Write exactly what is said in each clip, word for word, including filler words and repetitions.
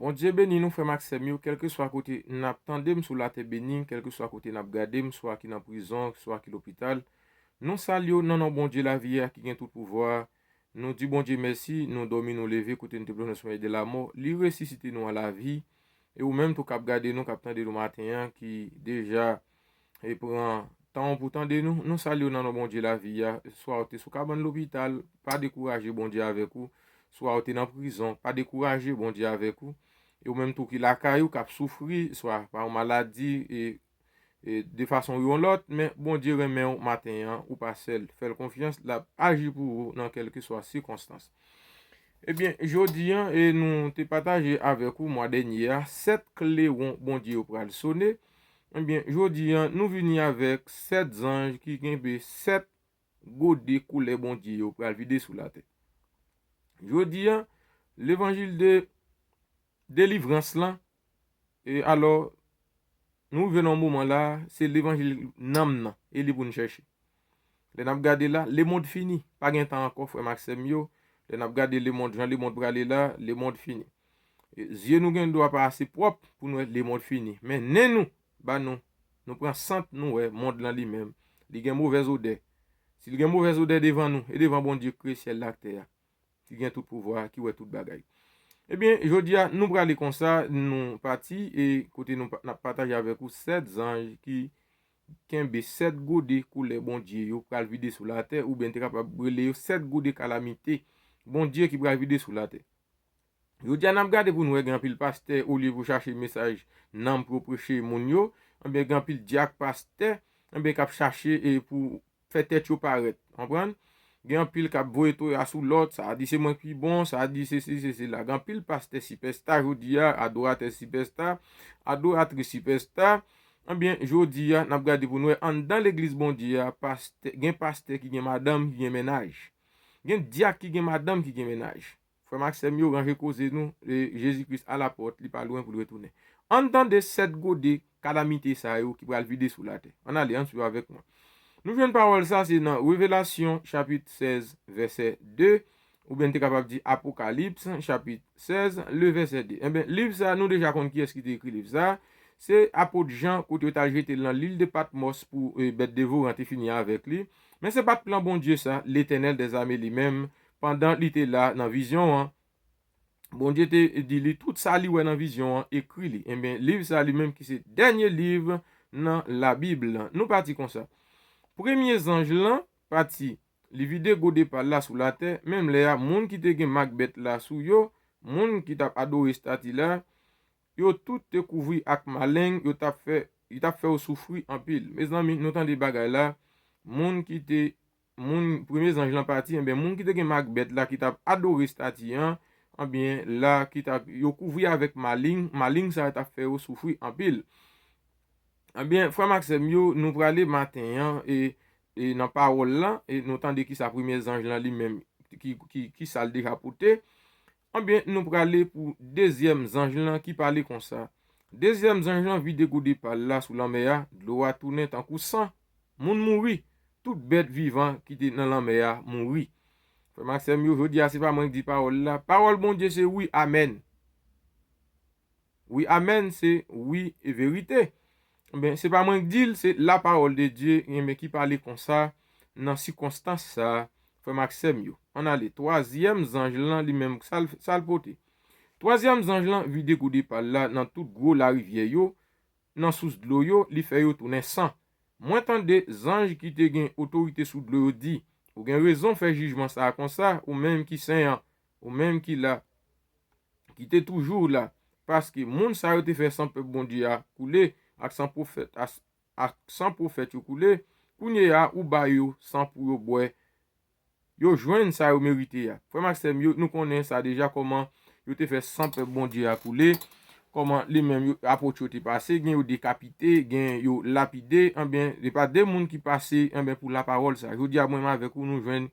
Bondye beni nou, frè m ak sè m yo, kèlkeswa kote n ap tande m sou latè beni, kèlkeswa kote n ap gade m, swa ki nan prizon, swa ki lopital. Nou salye w nan non Bondye lavi a ki gen tout pouvwa a. Nou di Bondye mèsi, nou dòmi, nou leve, kote n te plonje nan somèy de lamò, li resisite nou a lavi. E ou menm tou k ap gade nou, k ap tande nou maten an, ki deja e pran tan w pou tande nou, nou salye w nan non Bondye lavi a. Swa w te sou kabann lopital, pa dekouraje, Bondye avèk ou. Swa w te nan prizon, pa dekouraje, Bondye avèk ou. E ou menm tou ki lakay ou, k ap soufri, swa pa yon maladi, e, e de fason ou yon lòt, men Bondye renmen w maten an, ou pa sèl. Fè l konfyans, l ap aji pou ou nan kèlkeswa sikonstans. Ebyen, jodi an, e nou te pataje avèk ou mwa dènye a, sèt klewon Bondye yo pral sone. Ebyen, jodi an, nou vini avèk sèt zanj ki kenbe sèt gode koulè Bondye yo pral vide sou latè. Jodi an, levanjil de delivrans lan, e alò, nou rive nan yon moman la, se levanjil nanm nan, e li pou n chèche. Lè n ap gade la, lemonn fini, pa gen tan ankò, frè m ak sè m yo. Lè n ap gade lemonn, jan lemonn prale la, lemonn fini. E zye nou gen dwa pa ase pwòp pou n wè lemonn fini. Men nen nou, ba nou, nou pran sant, nou wè mond lan li menm, li gen movèz odè. Si l gen movèz odè devan nou, e devan Bondye k kreye syèl la ak tè a, ki gen tout pouvwa, ki wè tout bagay. Ebyen, jodi a, nou prale konsa, nou pati, e kote nou pa- n ap pataje avèk ou sèt zanj ki kenbe sèt gode koulè Bondye yo pral vide sou latè, oubyen te kapab rele yo sèt gode kalamite Bondye ki pral vide sou latè. Jodi a, n ap gade pou n wè gen anpil pastè, olye pou chache mesaj nanm pou yo preche moun yo, ebyen, gen anpil dyak pastè, ebyen, k ap chache e pou fè tèt yo parèt. Konprann? Gen anpil k ap voye toya sou lòt, sa a di se mwen ki bon, sa a di se si, se sela. Gen anpil pastè sipèsta jodi a, adoratè sipèsta, adoratris sipèsta. Ebyen, jodi a, n ap gade pou n wè anndan legliz Bondye a, pastè, gen pastè ki gen madanm, ki gen mennaj. Gen dyak ki gen madanm, ki gen mennaj. Frè m ak sè m yo, ranje koze nou, e Jezi Kris alapòt, li pa lwen pou l retounen. Ann tande sèt gode kalamite sa yo ki pral vide sou latè. Ann ale, ann swiv avèk mwen. Nou jwenn pawòl sa, se nan Revelasyon, chapit sèz, vèsè de, oubyen n te kapab di Apokalips, chapit sèz, le vèsè de. Enben, liv sa, nou deja konn kiyès ki te ekri liv sa. Se apot Jan, kote yo t al jete l nan lil de Patmòs pou, e, bèt devoran te fini avèk li. Men se pa t plan Bondye sa, Letènèl dèzame li menm, pandan li te la nan vizyon an, Bondye te di li tout sa li wè nan vizyon an, ekri li. Enben, liv sa li menm ki se dènye liv nan Labib lan. Nou pati konsa. Premye zanj lan pati, li vide gode pa l la sou latè, menm lè a, moun ki te gen mak bèt la sou yo, moun ki t ap adore estati la, yo tout te kouvri ak maleng, yo t ap fè, yo t ap fè yo soufri anpil. Mezanmi, nou tande bagay la, moun ki te moun, premye zanj lan pati, enben, moun ki te gen mak bèt la ki t ap adore estati an, enben, la, ki t ap, yo kouvri avèk maleng, maleng sa yo t ap fè yo soufri anpil. Enben, frè m ak sè m yo, nou prale maten an, e, e nan pawòl lan, e nou tande ki sa premye zanj lan li menm, ki, ki, ki sa l deja pote. Enben, nou prale pou dezyèm zanj lan ki pale konsa. Dezyèm zanj lan vide gode pa l la sou lanmè a, dlo a tounen tankou san. Moun mouri, tout bèt vivan ki te nan lanmè a mouri. Frè m ak sè m yo, jodi a, se pa mwen ki di pawòl la. Pawòl Bondye se wi, amèn. Wi, amèn, se wi e verite. Enben, se pa mwen ki di l, se la parole de Dieu, enben, ki pale konsa nan sikonstans sa a, frè m ak sè m yo. Ann ale, twazyèm zanj lan, li menm, sa l, sa l pote. Twazyèm zanj lan vide gode pa l la nan tout gwo larivyè yo, nan sous dlo yo, li fè yo tounen san. Mwen tande zanj ki te gen otorite sou dlo yo di, ou gen rezon fè jijman sa a konsa, ou menm ki sen an, ou menm ki la, ki te toujou la, paske moun sa yo te fè san pèp Bondye a koule, ak san pwofèt, as-, ak san pwofèt yo koule, kounye a ou ba yo san pou yo bwè, yo jwenn sa yo merite a. Frè m ak sè m yo, nou konnen sa deja kòman yo te fè san pèp Bondye a koule, kòman li menm yo, apot yo te pase, gen yo dekapite, gen yo lapide, enben, se pa de moun ki pase, enben, pou lapawòl sa. Jodi a, mwen menm avèk ou, nou jwenn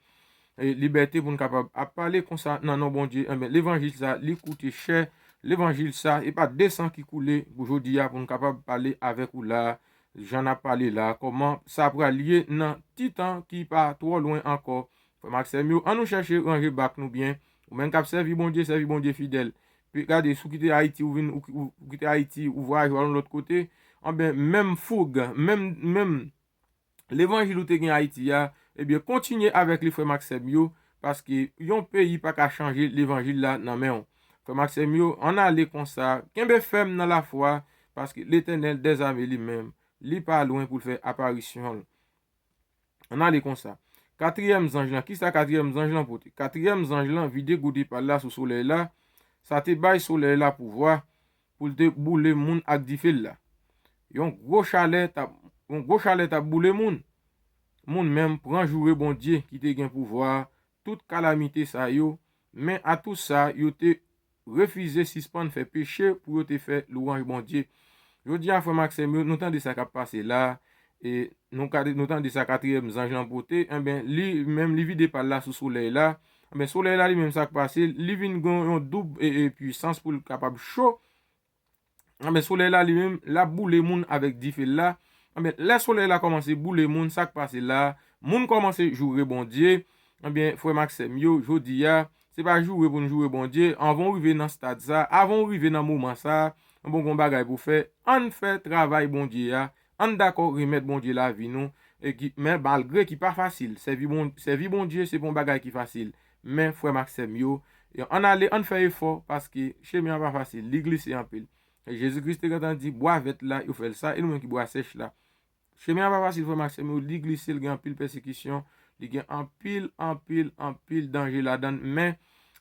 e, libète pou n kapab ap pale konsa nan non Bondye. Enben, levanjil sa, li koute chè. Levanjil sa, e pa de san ki koule pou jodi a pou n kapab pale avèk ou la, jan n ap pale la, kòman sa pral ye nan ti tan ki pa twò lwen ankò. Frè m ak sè m yo, ann nou chèche ranje bak nou byen. Ou menm k ap sèvi Bondye, sèvi Bondye fidèl. Gade, si w kite Ayiti, ou vin, ou, ou, ou kite Ayiti, ou vwayaje, w al yon lòt kote, anben, menm foug, menm, menm levanjil ou te gen Ayiti a, ebyen, kontinye avèk li, frè m ak sè m yo, paske yon peyi pa ka chanje levanjil la nan men w. Frè m ak sè m yo, ann ale konsa, kenbe fèm nan lafwa, paske Letènèl dèzame li menm, li pa lwen pou l fè aparisyon l. Ann ale konsa. Katriyèm zanj lan, kisa katriyèm zanj lan pote? Katriyèm zanj lan vide gode pa l la sou solèy la, sa te bay solèy la pouvwa pou l te boule moun ak dife l la. Yon gwo chalè t ap, yon gwo chalè t ap boule moun. Moun menm pran joure Bondye ki te gen pouvwa a, tout kalamite sa yo, men atou sa, yo te refize sispann fè peche pou yo te fè lwanj Bondye. Jodi a, frè m ak sè m yo, nou tande sa k ap pase la, e nou ka, nou tande sa katriyèm zanj lan pote, enben, li menm, li vide pa l la sou solèy la, enben, solèy la li menm, sa k pase, li vin gen yon doub, e, e, pwisans pou l kapab cho, enben, solèy la li menm, l ap boule moun avèk dife l la. Enben, lè solèy la kòmanse boule moun, sa k pase la? Moun kòmanse joure Bondye. Enben, frè m ak sè m yo, jodi a, se pa joure pou n joure Bondye. Anvan w rive nan stad sa, avan w rive nan moman sa, enben, w gen yon bagay pou w fè. Ann fè travay Bondye a. Ann dakò remèt Bondye lavi nou. E ki, men malgre ki pa fasil, sèvi Bon-, sèvi Bondye, se pa yon bagay ki fasil. Men, frè m ak sè m yo, e ann ale, ann fè efò, paske chemen an pa fasil, li glise anpil. E Jezi Kris te gentan di, bwa vèt la, yo fè l sa, e nou menm ki bwa sèch la. Chemen an pa fasil, frè m ak sè m yo, li glise, li gen anpil pèsekisyon, li gen anpil, anpil, anpil danje ladan l, men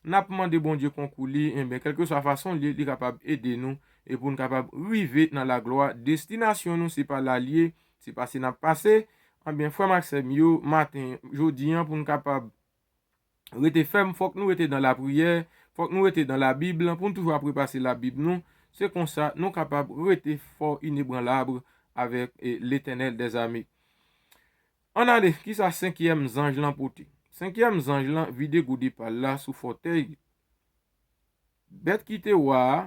n ap mande Bondye konkou li, enben, kèlkeswa fason l ye, li kapab ede nou, e pou n kapab rive nan laglwa. Destinasyon nou, se pa la l ye, se pase n ap pase. Anben, frè m ak sè m yo, maten, jodi an, pou n kapab rete fèm, fòk nou rete nan lapriyè, fòk nou rete nan Labib, pou n toujou ap repase Labib nou. Se konsa, nou kapab rete fò, inebranlab, avèk, e, Letènèl dèzame. Ann ale, kisa senkyèm zanj lan pote? Senkyèm zanj lan vide gode pa l la sou fòtèy bèt ki te wa a,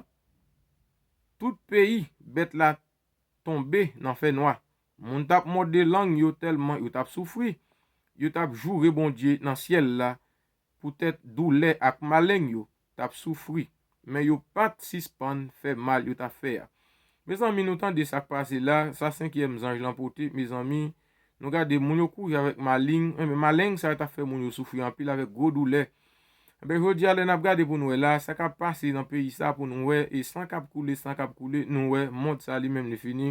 tout peyi bèt la tonbe nan fènwa. Moun t ap mòde lang yo tèlman yo t ap soufri. Yo t ap joure Bondye nan syèl la poutèt doulè ak maleng yo t ap soufri. Men yo pa t sispann fè mal yo t ap fè a. Mezanmi, nou tande sa k pase la, sa senkyèm zanj lan pote, mezanmi, nou gade moun yo kouri avèk maleng, enben, maleng sa yo t ap fè moun yo soufri anpil avèk gwo doulè. Enben, jodi a, lè n ap gade pou n wè la, sa k ap pase nan peyi sa pou nou wè, e san k ap koule, san k ap koule, nou wè mond sa li menm li fini.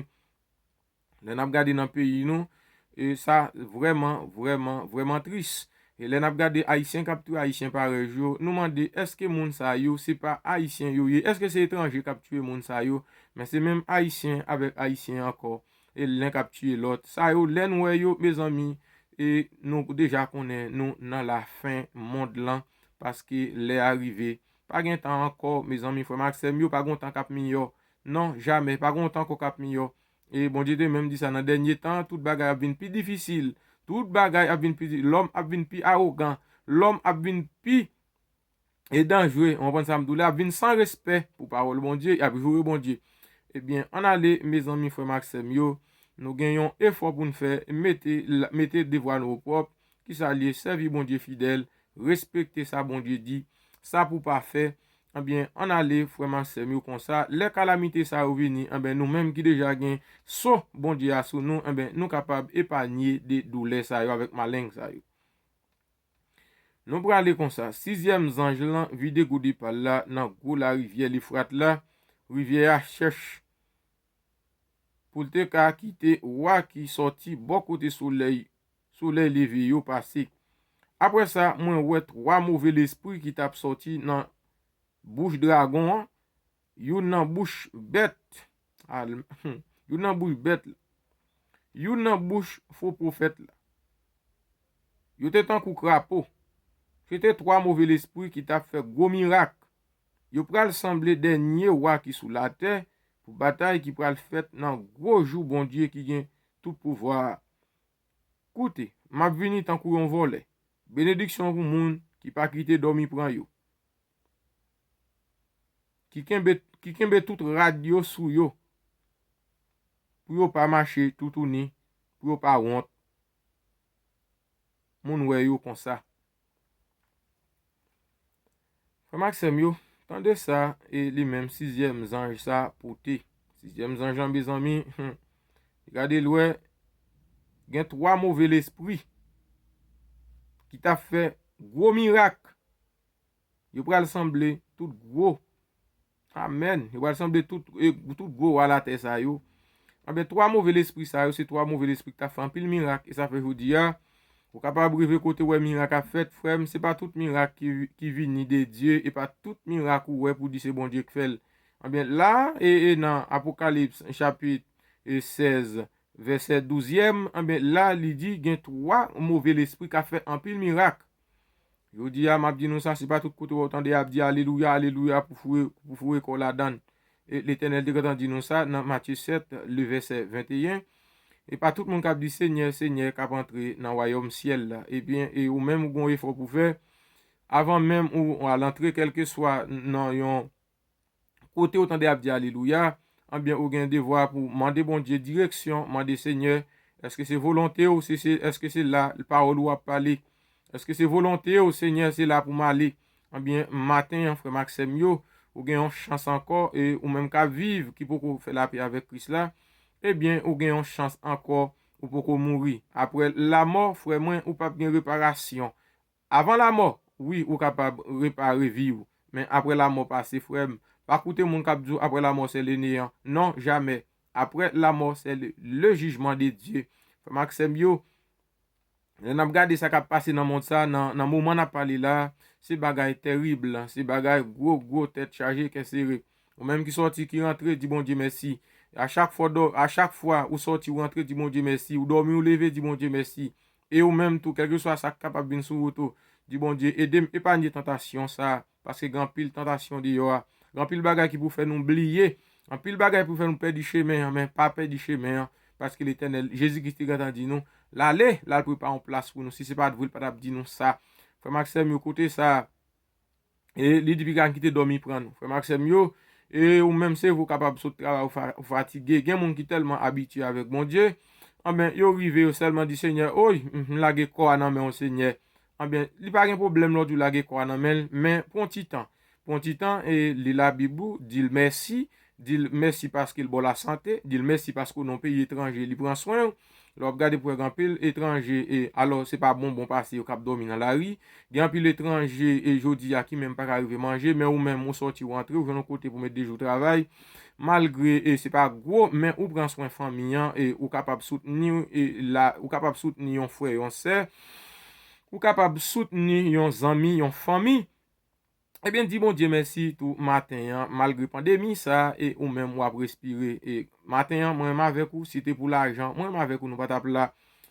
Lè n ap gade nan peyi nou, e sa vrèman, vrèman, vrèman tris. E lè n ap gade Ayisyen k ap touye Ayisyen parèy yo, nou mande, èske moun sa yo, se pa Ayisyen yo ye? Èske se etranje k ap touye moun sa yo? Men se menm Ayisyen avèk Ayisyen ankò. E len k ap touye lòt. Sa yo, lè n wè yo, mezanmi, e nou deja konnen nou nan lafen mond lan, paske lè a rive. Pa gen tan ankò, mezanmi, frè m ak sè m yo, pa gen tan k ap miyò. Non, jamè, pa gen tan ankò k ap miyò. E Bondye te menm di sa nan dènye tan, tout bagay ap vin pi difisil. Tout bagay ap vin pi, lòm ap vin pi awogan. Lòm ap vin pi e danjre, w konprann sa m di w la, ap vin san respè pou pawòl Bondye, y ap joure Bondye. Ebyen, ann ale, mezanmi, frè m ak sè m yo, nou gen yon efò pou n fè, mete, mete devwa nou opwòp, kisa l ye, sèvi Bondye fidèl, respekte sa Bondye di, sa pou pa fè, ebyen, ann ale, frè m ak sè m yo, konsa, lè kalamite sa yo vini, enben, nou menm ki deja gen so Bondye a sou nou, enben, nou kapab epanye de doulè sa yo avèk maleng sa yo. Nou prale konsa, sizyèm zanj lan vide gode pa l la nan gwo larivyè Lefrat la, rivyè a chèch, pou l te ka kite wa ki sòti bò kote solèy, solèy leve yo pase. Apre sa, mwen wè twa move lespri ki t ap sòti nan bouch dragon an, youn nan bouch bèt, al-, youn nan bouch bèt la, youn nan bouch fo pwofèt la. Yo te tankou krapo. Se te twa move lespri ki t ap fè gwo mirak. Yo pral sanble dènye wa ki sou latè pou batay ki pral fèt nan gwo jou Bondye ki gen tout pouvwa a. Koute, m ap vini tankou yon vòlè. Benediksyon pou moun ki pa kite dòmi pran yo. Ki kenbe, ki kenbe tout rad yo sou yo, pou yo pa mache toutouni, pou yo pa wont. Moun wè yo konsa. Frè m ak sè m yo, Tande sa, e li menm sizyèm zanj sa pote. Sizyèm zanj lan, mezanmi, hmm, gade l wè, gen twa move lespri ki t ap fè gwo mirak. Yo pral sanble tout gwo. Amèn. Yo pral sanble tout, e, tout gwo wa latè sa yo. Anben, twa move lespri sa yo, se twa move lespri ki t ap fè anpil mirak. E sa fè jodi a, ou kapab rive kote w wè mirak ap fèt. Frè m, se pa tout mirak ki, ki vini de Dye, e pa tout mirak ou wè pou di se Bondye k fè l. Anben, la, e, e nan Apokalips, chapit, e, sèz, vèsè douzyèm, anben, la, li di gen twa move lespri k ap fè anpil mirak. Jodi a, m ap di nou sa, se pa tout kote w tande y ap di alelouya, alelouya, pou foure, pou foure kò w ladan l. E Letènèl te gentan di nou sa nan Matye sèt, le vèsè venteyen. E pa tout moun k ap di Senyè, Senyè, k ap antre nan wayòm syèl la. Ebyen, e ou menm ou gon efò pou fè. Avan menm ou, ou al antre, kèlkeswa nan yon kote w tande y ap di alelouya, anbyen, ou gen devwa pou mande Bondye direksyon, mande Senyè, èske se volonte w, si se, èske se la pawòl ou ap pale? Èske se volonte w, Senyè, se la pou m ale? Anbyen, maten an, frè m ak sè m yo, ou gen yon chans ankò, e ou menm k ap viv, ki poko fè lapè avèk Kris la, ebyen, ou gen yon chans ankò, ou poko mouri. Apre lamò, frè mwen, ou p ap gen reparasyon. Avan lamò, wi, ou kapab repare vi w, men apre lamò pase, frè m, pa koute moun k ap di w apre lamò se le neyan. Non, jamè. Apre lamò se le, le jijman de Dye. Frè m ak sè m yo, lè n ap gade sa k ap pase nan mond sa, nan, nan moman n ap pale la, se bagay tèrib, se bagay gwo, gwo tèt chaje, kè sere. Ou menm ki sòti, ki rantre, di Bondye mèsi. A chak fwa w dò-, a chak fwa ou sòti, ou rantre, di Bondye mèsi. Ou dòmi, ou leve, di Bondye mèsi. E ou menm tou, kèlkeswa sa k kapab vin sou wout ou, di Bondye, ede m epanye tantasyon sa a, paske gen anpil tantasyon deyò a. Gen anpil bagay ki pou fè nou bliye, anpil bagay pou fè nou pèdi chemen an, men pa pèdi chemen an, paske Letènèl, Jezi Kris te gentan di nou, l ale, l al prepare yon plas pou nou. Si se pa t vre, l pa t ap di nou sa. Frè m ak sè m yo, kote sa a, e li di piga n kite dòmi pran nou. Frè m ak sè m yo, e ou menm se vre ou kapab sot travay, ou fa-, ou fatige. Gen moun ki tèlman abitye avèk Bondye, anben, yo rive, yo sèlman di, Senyè, oy, m, m lage kò a nan men w, Senyè. Anben, li pa gen pwoblèm lè w di w lage kò a nan men l, men pran ti tan. Pran ti tan e li Labib ou, di l mèsi, di l mèsi paske l ba w lasante, di l mèsi paske w nan yon peyi etranje, li pran swen w. Lè w ap gade pou wè gen anpil etranje, e alò se pa bonbon pase yo k ap dòmi nan lari. Gen anpil etranje, e jodi a ki menm pa ka rive manje, men ou menm ou sòti, ou antre, ou jwenn yon kote pou met de jou travay. Malgre, e se pa gwo, men ou pran swen fanmi an, e ou kapab soutni, e la, ou kapab soutni yon frè, yon sè. Ou kapab soutni yon zanmi, yon fanmi. Ebyen, di Bondye mèsi tou maten an, malgre pandemi sa, e ou menm w ap respire. E maten an, mwen menm avèk ou, si te pou lajan, mwen menm avèk ou, nou pa t ap la.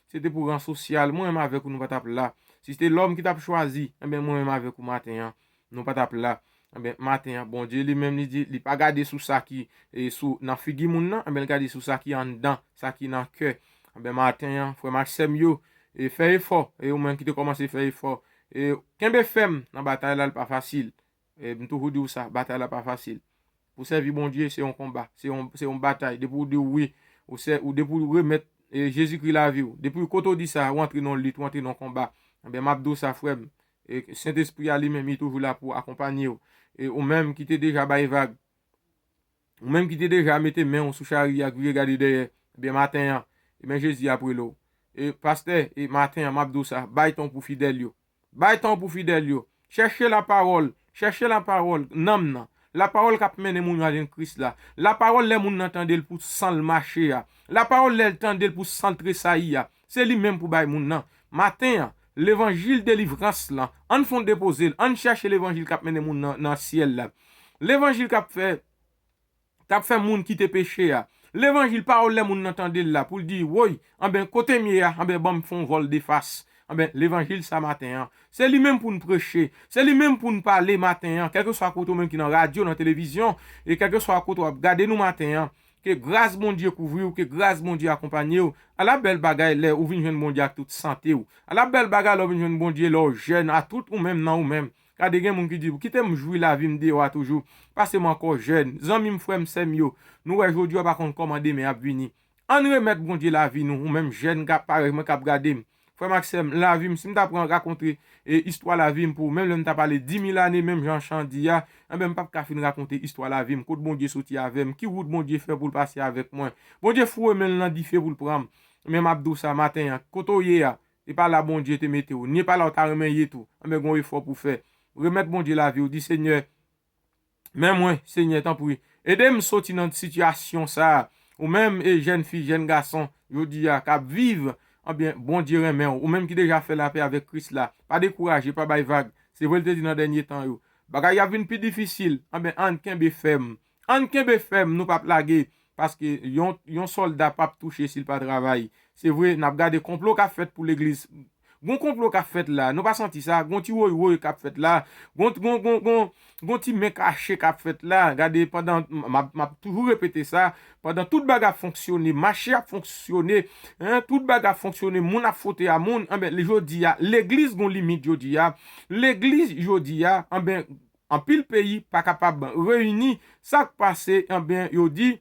Si te pou ran sosyal, mwen menm avèk ou, nou pa t ap la. Si se te lòm ki t ap chwazi, ebyen, mwen menm avèk ou maten an, nou pa t ap la. Ebyen, maten an, Bondye li menm, li di, li pa gade sou sa ki, e, sou, nan figi moun nan, ebyen, li gade sou sa ki anndan, sa ki nan kè. Ebyen, maten an, frè m ak sè m yo, e, fè efò, e ou menm ki te kòmanse fè efò, e, kenbe fèm nan batay la, l pa fasil. E m toujou di w sa, batay la pa fasil. Pou sèvi Bondye, se yon konba, se yon, se yon batay. Depi w di w wi, ou sè, ou depi w remèt, e, Jezikri lavi w, depi kote w di sa, ou antre nan yon lit, ou antre nan yon konba. Ebyen, m ap di w sa, frè m, e Sentespri a li menm, li toujou la pou akonpanye w. E ou menm ki te deja bay vag, ou menm ki te deja mete men w sou chari a, k vire gade dèyè, ebyen, maten an, ebyen, Jezi ap rele w. E pastè, e maten an, m ap di w sa, bay tan w pou fidèl yo. Bay tan w pou fidèl yo. Chèche lapawòl. Chèche lapawòl. Nanm nan. Lapawòl k ap mennen moun yo a jwenn Kris la. Lapawòl lè moun nan tande l pou san l mache a. Lapawòl lè l tande l pou san l tresayi a. Se li menm pou bay moun nan. Maten an, levanjil delivrans lan. Ann fè yon depoze l. Ann chèche levanjil k ap mennen moun nan, nan syèl la. Levanjil k ap fè k ap fè moun kite peche a. Levanjil, pawòl lè moun nan tande l la, pou l di, woy, anben, kote m ye a, anben, ban m fè yon vòl de fas. Anben, levanjil sa maten an, se li menm pou n preche, se li menm pou n pale maten an, kèlkeswa kote w menm ki nan radyo, nan televizyon, e kèlkeswa kote w ap gade nou maten an, ke gras Bondye kouvri w, ke gras Bondye akonpanye w. Ala bèl bagay lè ou vin jwenn Bondye ak tout sante w. Ala bèl bagay lè w vin jwenn Bondye lè w jèn, a tout ou menm nan ou menm. Gade, gen moun ki di, kite m jwi lavi m deyò a toujou, pase m ankò jèn. Zanmi m, frè m, sè m yo, nou wè jodi a, w pa konn kòman demen ap vini. Ann remèt Bondye lavi nou, ou menm jèn k ap parèy mwen k ap gade m. Frè m ak sè m, lavi m, si m ta pran rakonte e, istwa lavi m pou ou, menm lè m ta pale dimil ane, menm jan chan di a, enben, m p ap ka fin rakonte istwa lavi m, kot Bondye soti avè m, ki wout Bondye fè pou l pase avèk mwen. Bondye foure men l nan dife pou l pran m. Men m ap di w sa maten an, kote w ye a, e pa la Bondye te mete w, ni e pa la w ta renmen ye tou. Enben, gen yon efò pou w fè. Remèt Bondye lavi w, di, Senyè, men mwen, Senyè, tanpri, ede m soti nan sitiyasyon sa a. Ou menm, e jèn fi, jèn gason, jodi a, k ap viv, anbyen, Bondye renmen w. Ou menm ki deja fè lapè avèk Kris la, pa dekouraje, pa bay vag. Se vre, l te di nan dènye tan yo, bagay ap vin pi difisil. Anbyen, ann kenbe fèm. Ann kenbe fèm, nou p ap lage. Paske yon, yon sòlda p ap touche si l pa travay. Se vre, n ap gade konplo k ap fèt pou legliz. Gon konplo k ap fèt la. Nou pa santi sa? Gon ti woywoy k ap fèt la. Gon, gon, gon, gon, gon ti men kache k ap fèt la. Gade, pandan, m, m ap, m ap toujou repete sa, pandan tout bagay ap fonksyone, mache ap fonksyone, en, tout bagay ap fonksyone, moun ap fwote a moun, enben, jodi a, legliz gon limit jodi a. Legliz jodi a, enben, anpil peyi pa kapab reyini. Sa k pase, enben, yo di,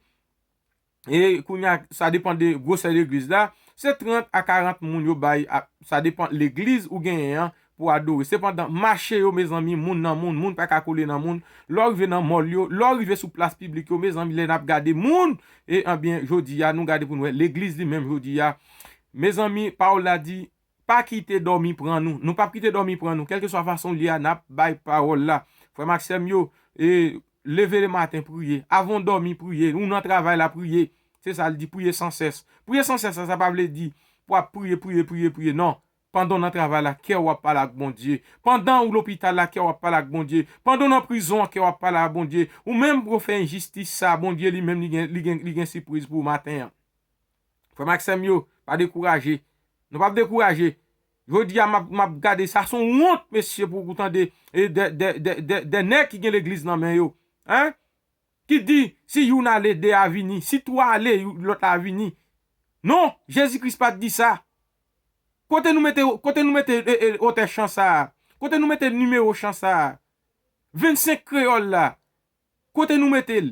e kounye a, sa depann de gwosè legliz la. Se trant a karant moun yo bay, a, sa depann legliz ou genyen an pou adore. Sepandan, mache yo, mezanmi, moun nan moun, moun pa ka kole nan moun. Lè w rive nan mòl yo, lè w rive sou plas piblik yo, mezanmi, lè n ap gade moun, e, anbyen, jodi a, nou gade pou n wè, legliz li menm, jodi a, mezanmi, pawòl la di, pa kite dòmi pran nou. Nou p ap kite dòmi pran nou. Kèlkeswa fason l ye a, n ap bay pawòl la. Frè m ak sè m yo, e, leve lematen, priye. Avan w dòmi, priye. Ou nan travay la, priye. Se sa l di, priye san sès. Priye san sès la, sa pa vle di pou w ap priye, priye, priye, priye. Non. Pandan w nan travay la, kè w ap pale ak Bondye. Pandan w lopital la, kè w ap pale ak Bondye. Pandan w nan prizon an, kè w ap pale ak Bondye. Ou menm pou w fè enjistis sa, Bondye li menm, li gen, li gen, li gen sipriz pou ou maten an. Frè m ak sè m yo, pa dekouraje. Nou p ap dekouraje. Jodi a, m ap, m ap gade sa, se yon wont, mesye, pou ou tande, e, de, de, de, de, de nèg ki gen legliz nan men yo. Hein? Ki di, si youn ale, de a vini. Si twa ale, lòt la a vini. Non, Jezi Kris pa t di sa. Kote nou mete, kote nou mete, e, e, otè chan sa a? Kote nou mete nimewo chan sa a? Vennsenk kreyòl la. Kote nou mete l?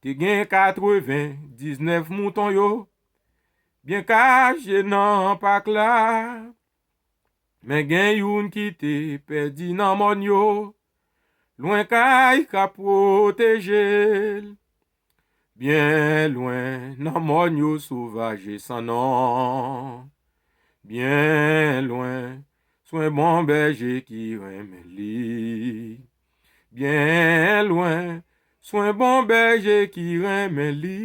Te gen katrevendiznèf mouton yo, byen kache nan pak la. Men gen youn ki te pèdi nan mòn yo, lwen kay k ap pwoteje l. Byen lwen nan mòn yo sovaj e san non. Byen lwen, swen bon bèje ki renmen li. Byen lwen, swen bon bèje ki renmen li.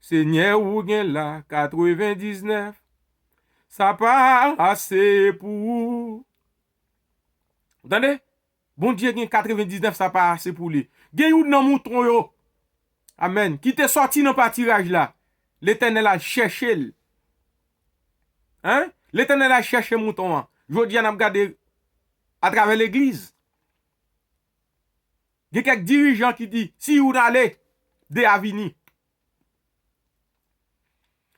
Senyè ou gen la katrevendiznèf, sa pa ase pou ou. Ou tande? Bondye gen katrevendiznèf, sa pa ase pou li. Gen youn nan mouton yo. Amèn. Ki te sòti nan patiraj la. Letènèl al chèche l. Hein? Letènèl al chèche mouton an. Jodi a, n ap gade atravè legliz. Gen kèk dirijan ki di, si youn ale, de a vini.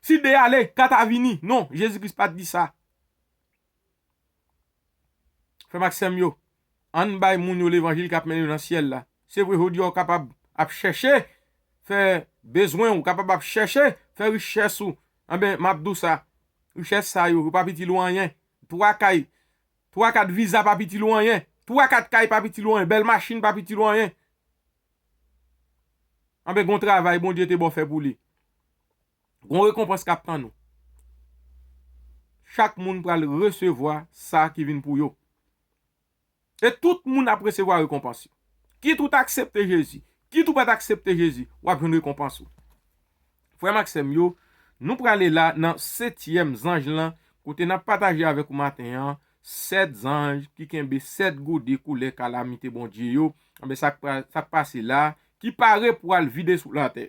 Si de ale, kat a vini. Non, Jezi Kris pa t di sa. Frè m ak sè m yo, ann bay moun yo levanjil k ap mennen yo nan syèl la. Se vre, jodi a w kapab ap chèche fè bezwen w, w kapab ap chèche fè richès ou. Anben, m ap di w sa, richès sa yo, yo pa itil ou anyen. Twa kay, twa kat viza pa itil ou anyen. Twa kat kay pa itil ou anyen. Bèl machin pa itil ou anyen. Anben, gon travay Bondye te ba w fè pou li. Gon rekonpans k ap tann ou. Chak moun pral resevwa sa ki vin pou yo. E tout moun ap resevwa rekonpans yo. Kit ou t aksepte Jezi, kit ou pa t aksepte Jezi, w ap jwenn rekonpans ou. Frè m ak sè m yo, nou prale la nan setyèm zanj lan, kote n ap pataje avèk ou maten an, sèt zanj ki kenbe sèt gode koulè kalamite Bondye yo. Anben, sa k pa-, sa k pase la, ki pare pou al vide sou latè.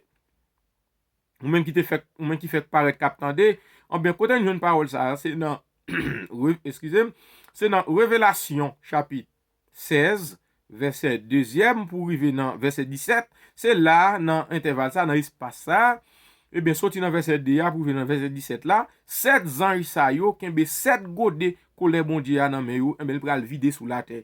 Ou menm ki te fèk, ou menm ki fèk parèt k ap tande, anben, kote n jwenn pawòl sa a, se nan, re-, eskize m, se nan Revelasyon chapit sèz, vèsè dezyèm pou rive nan vèsè disèt. Se la, nan entèval sa, nan espas sa, ebyen, soti nan vèsè de a pou rive nan vèsè disèt la, sèt zanj sa yo kenbe sèt gode kolè Bondye a nan men yo, enben, l pral vide sou latè.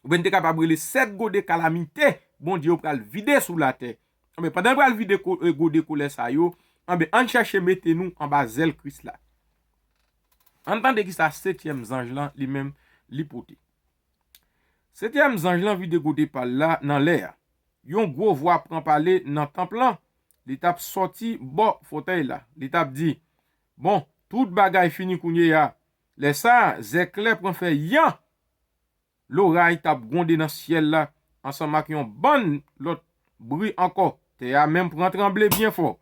Oubyen n te kapab rele sèt gode kalamite Bondye yo pral vide sou latè. Anben, pandan l pral vide ko-, e, gode kolè sa yo, Anben, ann chèche mete nou anba zèl Kris la. Ann tande ki sa setyèm zanj lan li menm li pote. Setyèm zanj lan vide kote pa l la nan lè a. Yon gwo vwa pran pale nan tanp lan. Li t ap sòti bò fotèy la. Li t ap di, "Bon, tout bagay fini kounye a." Lè sa a, zèklè pran fè yan. Loray t ap gwonde nan syèl la, ansanm ak yon bann lòt bri ankò. Tè a menm pran tranble byen fò.